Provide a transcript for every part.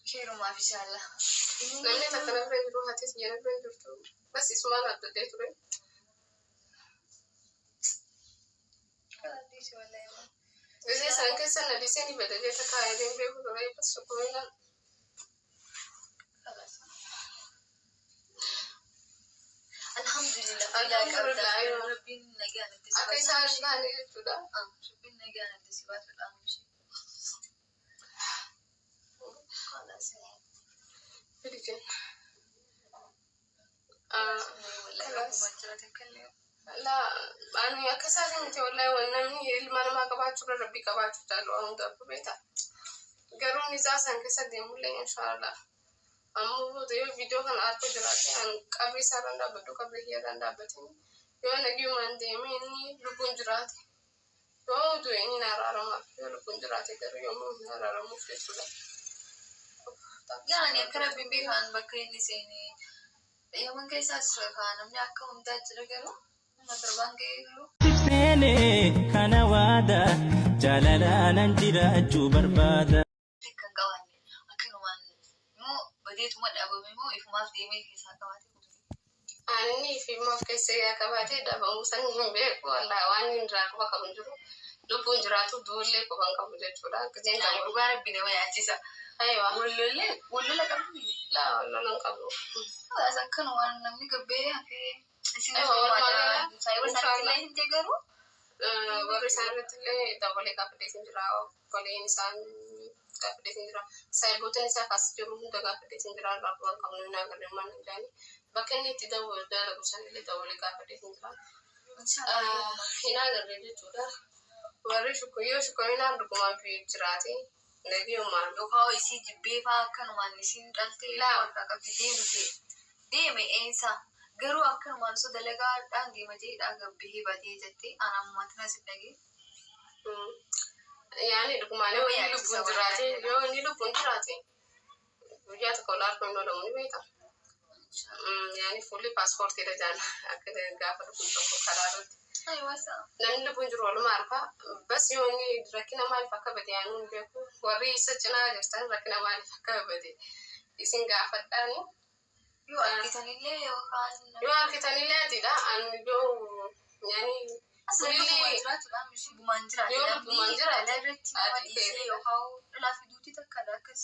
Keerumaaf inshallah. Namni takka na bira jiru, hatis na bira jirtu. Bas isumaan abdadhee ture. Gisee isaan keessa na dhiisee ni badalee takka haadeen beeku ture. Bas shukuminaan. Alhamdulillah. Fayyaa qabda. Alhamdulillah. Aywa. Rabbiin nagaan itti si Akka baasa. isaan hin taane jechuudha. Rabbiin nagaan itti si baasudha. Khalas. Fidi jenna. Wallahi Khalas. rabbumaan jiraate akkallee. Laa, ani akka isaatii miti wallahi, waan namni ilma namaa qabaachuu irra rabbii qabaachuu caalu waan hundaafuu beekta. Garuu nizaa san keessa deemullee inshaallah. Ammoo booda yoo viidiyoo kana arguu jiraate, an qabrii isaa irra hin dhaabbadhu, qabrii kiyya irra hin dhaabbatin. Yoo nagiyumaan deemee inni lubbuun jiraate, yoo du'e inni na araaramaaf, yoo lubbuun jiraate garuu yommuu hin araaramuuf jechuudha. Yaani akka rabbiin beekaan bakka inni seene Yaman keessaas kaa namni akka hundaa jira, garuu nama torbaan ga'ee garuu. Seene kana waada jaalalaanan jiraachuu barbaada. Kan qabaanne akkanumaan immoo badeetuma dhabame moo ifumaaf deemee keessaa qabaate kutu. Ani fi maaf keessa yaa qabaatee dhabamuu san hin beeku. Wallaahi waan inni irraa quba qabu hin jiru. Lubbuun jiraatu duullee quba hin qabu jechuudha. Giseen Yaani qabu. Dhugaa rabbi nama yaachisa. Aywa. Wallollee wallola qabdu. Laa, wallola hin qabu. Khalas, akkanumaan namni gabbee hafee isin Aywa, walumaa gala. saayiba isaanitti illee Inshallah. himte garuu. Warri isaan irratti illee dabalee gaafadheetiin jira. Obboleen isaan gaafadheetiin jira. Saayiboota isaa kaas jiru hunda gaafadheetiin jira. Irraa quba hin qabnu, hin agarre mana jaani. Bakka inni itti dalagu san illee dabalee gaafadheetiin jira. Inshallah. Hin agarre jechuudha. Warri yoo shukuminaan dhugumaan fi jiraate nagiyumaan. Yookaan isii jibbee fa'aa akkanumaan isiin dhaltee Laa. harkaa qabdi deemte deeme eensa garuu akkanumaan osoo dalagaadhaan deema jedhee gabbihee badee jettee ana ammaa tana si dhagee. Yaani dhugumaan yoo inni lubbuun jiraate, yoo inni lubbuun jiraate guyyaa tokko ol arguun hin oolamu, ni beekama. Yaani fuulli paaspoortiidha jaan akka gaafa lubbuun tokko karaa irratti. Ayiwasa. Namni lubbuun jiru waluma argaa. Bas yoo inni rakkina maaliif akka bade yaanuu hin beeku. Warri isa cinaa jirtan rakkina maaliif akka bade isin gaafadhaani. Yoo argitanillee yookaan. Yoo argitanillee adiidha. Ani yoo yaani Asirra lubbumaan jiraatudha. Lubbumaan jiraate. Yoo lubbumaan jiraate, Dhala irratti nama ati dhiisee feerudha. yookaan dhalaa fi duuti takkaadha akkas.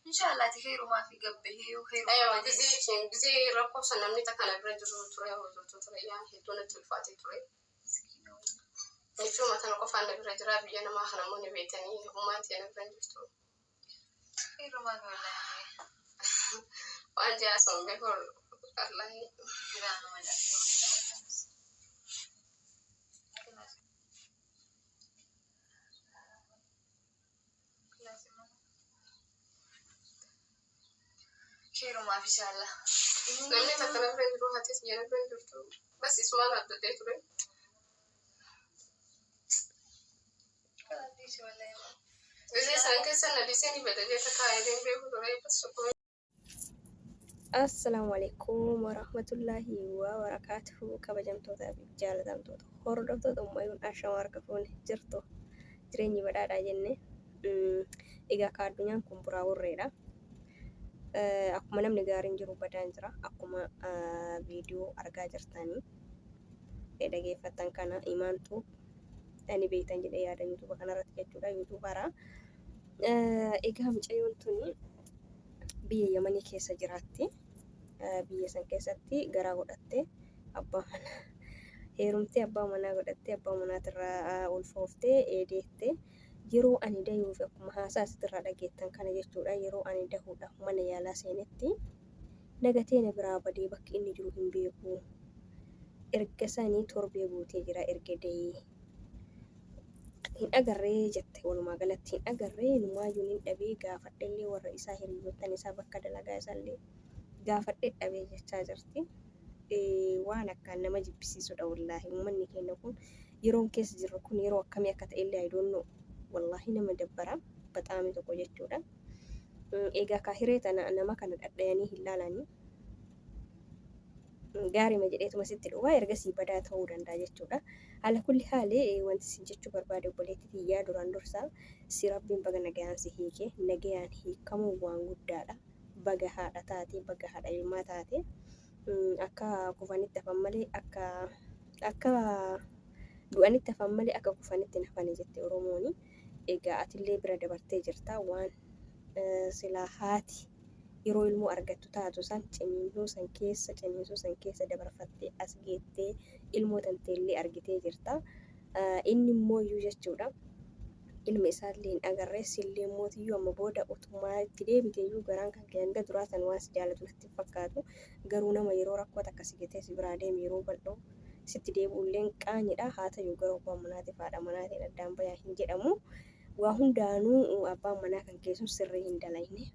Inshaallah ati heerumaa fi gabbahee yoo Aywa. heerumaa. Gisee rakkoo san namni takka na bira jiru ture, hojjetu ture, yaa hedduu natti ulfaatee ture. Jechuun tana qofaan na bira jira, biyya namaa kana immoo ni beektanii, ummaan tiyya na bira hin jirtu. Heerumaa fi wallaahi. Waan ji'a sun beeku wallahi. Jiraa nama jaallatama. Heerumaaf inshallah. Namni takka na bira jiru, hatis na bira hin jirtu. Bas isumaan abdadhee ture. Gisee isaan keessa na dhiisee ni badalee takka haadeen beeku ture. Bas shukkumi. Assalaamu alaikum warahmatullaahi wabarakaatuhu. Kabajamtoota fi jaalatamtoota hordoftoota ummayyuun, ashama harka fuune, jirtu jireenyi badhaadhaa jenne. Egaa ka addunyaan kun buraa burreedha. Akkuma namni gaariin jiru badaan jira. Akkuma viidiyoo argaa jirtanii dhageeffattan kana, imaantu ani beektan jedhee yaada yuutuuba kanarratti jechuudha, yuutuubaraa. Egaa mucayyoon tuni biyya Yamanii keessa jiraatti. Biyya san keessatti garaa godhattee, abbaa manaa heerumtee, abbaa manaa godhattee, abbaa manaatirraa ulfooftee deette. Yeroo ani dayuuf, akkuma haasaa asirraa dhageettan kana jechuudha, yeroo ani dahuudhaaf mana yaalaa seenetti nagatee na biraa badee, bakki inni jiru hin beeku. Erga sanii torbee guutee jira erga dayee. Hin agarree jette, walumaa galatti hin agarree, numaayyuu nin dhabee, gaafadhellee warra isaa, hiriyoottan isaa, bakka dalagaa isaallee gaafadhe dhabee jechaa jirti. Waan akkaan nama jibbisiisudha wallaahi. Uummanni keenya kun yeroon keessa jirru kun yeroo akkamii akka ta'ellee I don't know. Wallaahi nama dabbara baxaamii tokko jechuudha. Egaa kaa hiree tana nama kana dhadhayanii hin laalanii. Gaariima jedheetuma sitti dhufa, ergasii badaa ta'uu danda'a jechuudha. Haala kulli haalee wanti isin jechuu barbaade, obboleettii tiyyaa, duraan dursaa si Rabbiin baga nagayaan si hiike. Nagayaan hiikamuun waan guddaadha. Baga haadha taate, baga haadha ilmaa taate. Akka kufanitti hafan malee akka du'anitti hafan malee akka kufanitti hin hafani jette Oromooni. Egaa atillee bira dabartee jirta. Waan silaa haati yeroo ilmoo argattu taatu san, ciniinsuu san keessa dabarfattee as geettee ilmoo tanteellee argitee jirta. Inni immoo iyyuu jechuudha. Ilma isaallee hin agarree, sillee mootiyyuu amma booda utumaa itti deebite iyyuu garaan kan kee hanga duraa san waan si jaalatu natti hin fakkaatu. Garuu nama yeroo rakkoo takka si gatee si biraa deeme yeroo bal'oo sitti deebi'ulleen qaanyidha. Haa ta'u, garuu abbaan manaatiif haadha manaatiin addaan bayaa hin jedhamu. Waa hundaanuu abbaan manaa kan keessun sirrii hin dalagne.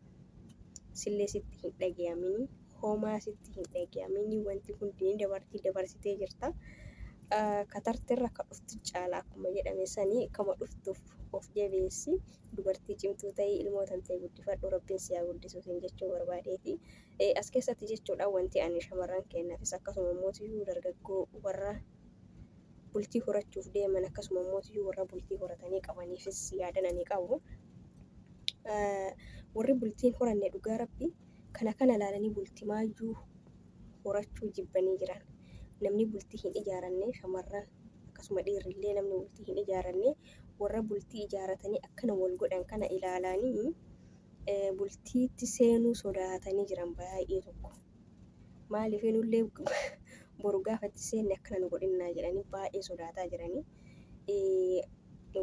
Sillee sitti hin dhagayamini. Homaa sitti hin dhagayamini. Wanti hundi dabartii dabarsitee jirta. Katartirra ka dhuftu caala akkuma jedhame sanii, kama dhuftuuf of jabeessi, dubartii cimtuu ta'ii ilmoo tantee guddifadhu. Rabbiin si haa guddisu siin jechuu barbaadeeti. As keessatti jechuudha, wanti ani shamarran kennaafis akkasuma mootiyyuu dargaggoo warra bultii horachuuf deeman, akkasuma mootiyyuu warra bultii horatanii qabaniifis yaadan ani qabu. Warri bultiin horanne, dhugaa Rabbi, kana kana ilaalanii bultimaayyuu horachuu jibbanii jiran. Namni bultii hin ijaaranne, shamarran akkasuma dhiirrillee, namni bultii hin ijaaranne warra bultii ijaaratanii akkana wal godhan kana ilaalanii bultiitti seenuu sodaatanii jiran baay'ee tokko. Maaliif, nullee boru gaafa itti seenne akkana nu godhinnaa jedhanii baay'ee sodaataa jiranii.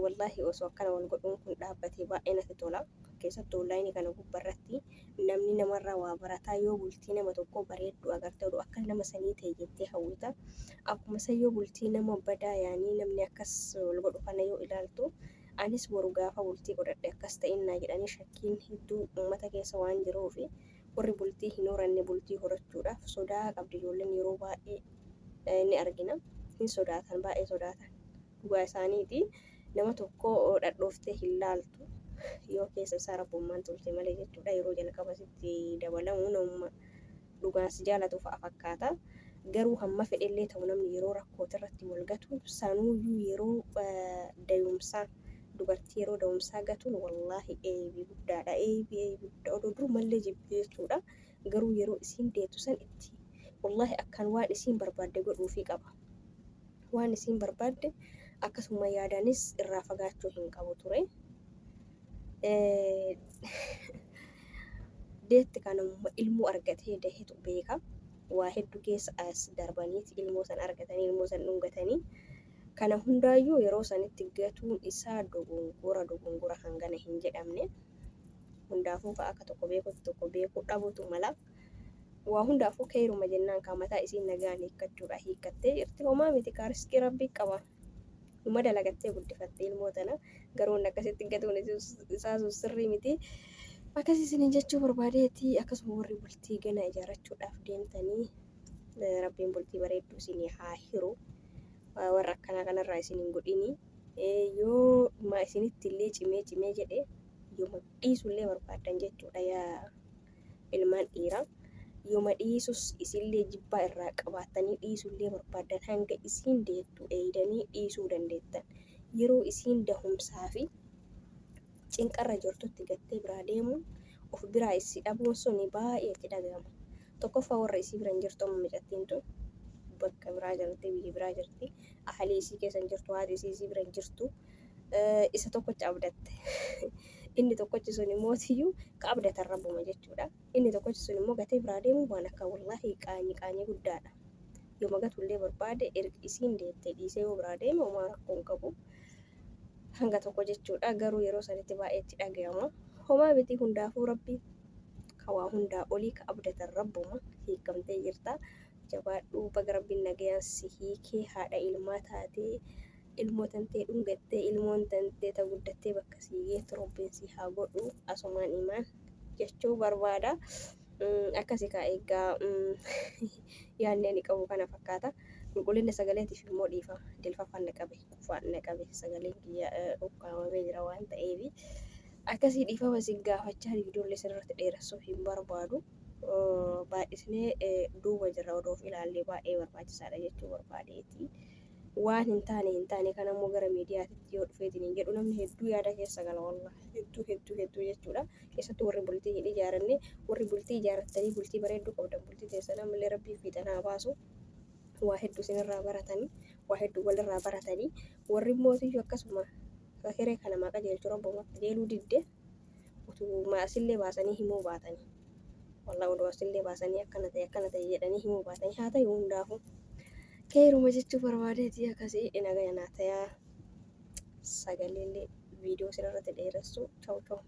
Wallaahi, osoo akkana wal godhuun kun dhaabbatee baay'ee natti tola. Keessattuu onlaayinii kana gubbarratti namni namarraa waa barataa. Yoo bultii nama tokkoo bareedduu agarte, oduu akka nama sanii ta'e jettee hawwita. Akkuma san yoo bultii nama badaa, yaanii namni akkas wal godhu kana yoo ilaaltu, anis boru gaafa bultii godhadhe akkas ta'innaa jedhanii shakkiin hedduu uummata keessa waan jiruufi warri bultii hin horanne bultii horachuudhaaf sodaa qabdi. Ijoolleen yeroo baay'ee ni argina. Hin sodaatan, baay'ee sodaatan. Dhugaa isaaniiti. Nama tokko dhadhooftee hin laaltu yoo keessa isaa rabbummaan tolche malee jechuudha. Yeroo jalqaba sitti dabalamu namuma dhugaan si jaalatu fa'a fakkaata. Garuu hamma fedhellee ta'u, namni yeroo rakkoota irratti wal gatu, sanuuyyuu yeroo dayumsaa, dubartii yeroo da'umsaa gatuun wallaahi eebii guddaadha. Eebii eebii guddaa odoo durumallee jibbee jechuudha. Garuu yeroo isiin deettu san itti wallaahi akkaan waan isiin barbaadde godhuufii qaba. Waan isiin barbaadde akkasuma yaadaanis irraa fagaachuu hin qabu ture. Deetti kanammoo ilmoo argatee dahetu beeka. Waa hedduu keessa as darbaniiti ilmoo san argatanii, ilmoo san dhungatanii. Kana hundaayyuu yeroo sanitti gatuun isaa dogongora, dogongora hangana hin jedhamne. Hundaafuu akka tokko beekutti tokko beekuu dhabutu mala. Waa hundaafuu keeruma jennaan kan mataa isiin nagaan hiikkachuudha hiikkattee jirti. Homaa miti, kaariskii Rabbii qaba. Numa dalagattee guddifattee ilmoo tana, garuu inni akkasitti gatuun isaa sun sirrii miti. Akkas isiniin jechuu barbaadeeti. Akkasuma warri bultii gana ijaarrachuudhaaf deemtanii, Rabbiin bultii bareedduu isinii haa hiru. Warra akkanaa kanarraa isin hin godhini. Yoo ma isinitti illee cimee cimee jedhe, yooma dhiisullee barbaaddan jechuudha, yaa ilmaan dhiiraa. Yooma dhiisus isillee jibbaa irraa qabaattanii dhiisullee barbaaddan, hanga isiin deettu eeydanii dhiisuu dandeettan. Yeroo isiin dahumsaa fi cinqarra jirtutti gattee biraa deemuun, of biraa isii dhabuun suni baay'ee itti dhagahama. Tokkoffaa, warra isii bira hin jirtu. Amma mucattiin tun bakka biraa jirti, biyya biraa jirti. Ahalii isii keessa hin jirtu, haati isii isii bira hin jirtu. Isa tokkocha abdatte. Inni tokkochi sun immoo ka abdatan Rabbuma jechuudha. Inni tokkochi sun immoo gatee biraa deemu waan akka wallaahi qaanyii qaanyii guddaadha. Yooma gatullee barbaade, erga isiin deettee dhiisee yoo biraa deeme homaa rakkoo hin qabu. Hanga tokko jechuudha. Garuu yeroo sanitti baay'ee itti dhagahama. Homaa miti, hundaafuu Rabbi ka waa hundaa olii, ka abdatan Rabbuma, hiikamtee jirta. Jabaadhuu, baga Rabbiin nagayaan si hiikee, haadha ilmaa taatee, ilmoo tantee dhungattee, ilmoon tantee ta guddattee bakka sii geettu Rabbiin si haa godhu asumaan imaan jechuu barbaada. Akkasi kaa, egaa yaadni ani qabu kana fakkaata. Qulqullina sagaleetiif immoo dhiifama. Dilfafaan na qabe, qufaan na qabe, sagaleen kiyya ukkaamamee jira waan ta'eef. Akkasii dhiifama isin gaafachaa viidiyoolee sirriitti dheeressuu hin barbaadu. Baay'isnee duuba jirra odoo of ilaallee baay'ee barbaachisaadha jechuu barbaadeeti. Waan hin taane hin taane kan ammoo gara miidiyaatitti yoo dhufeetiin hin jedhu namni hedduu yaada keessa gala wallahi hedduu hedduu hedduu jechuudha. Keessattuu warri bultii hin ijaaranne warri bultii ijaarrattanii bultii bareedduu qabdan bultii teessan ammallee rabbii fiixan haa baasu. Waa hedduu isinirraa baratanii waa hedduu walirraa baratanii warri mootiyyuu akkasuma hiree kana maa qajeelchu rabbuma qajeeluu didde utuu asillee baasanii himuu baatanii. Wallah oduu asillee baasanii akkana ta'e jedhanii himuu baatanii haa ta'u hundaafuu. Keeruma jechuu barbaadeeti akkasii nagaya naa tayaa sagaleellee viidiyoo isinirratti dheeressu. Chau chau.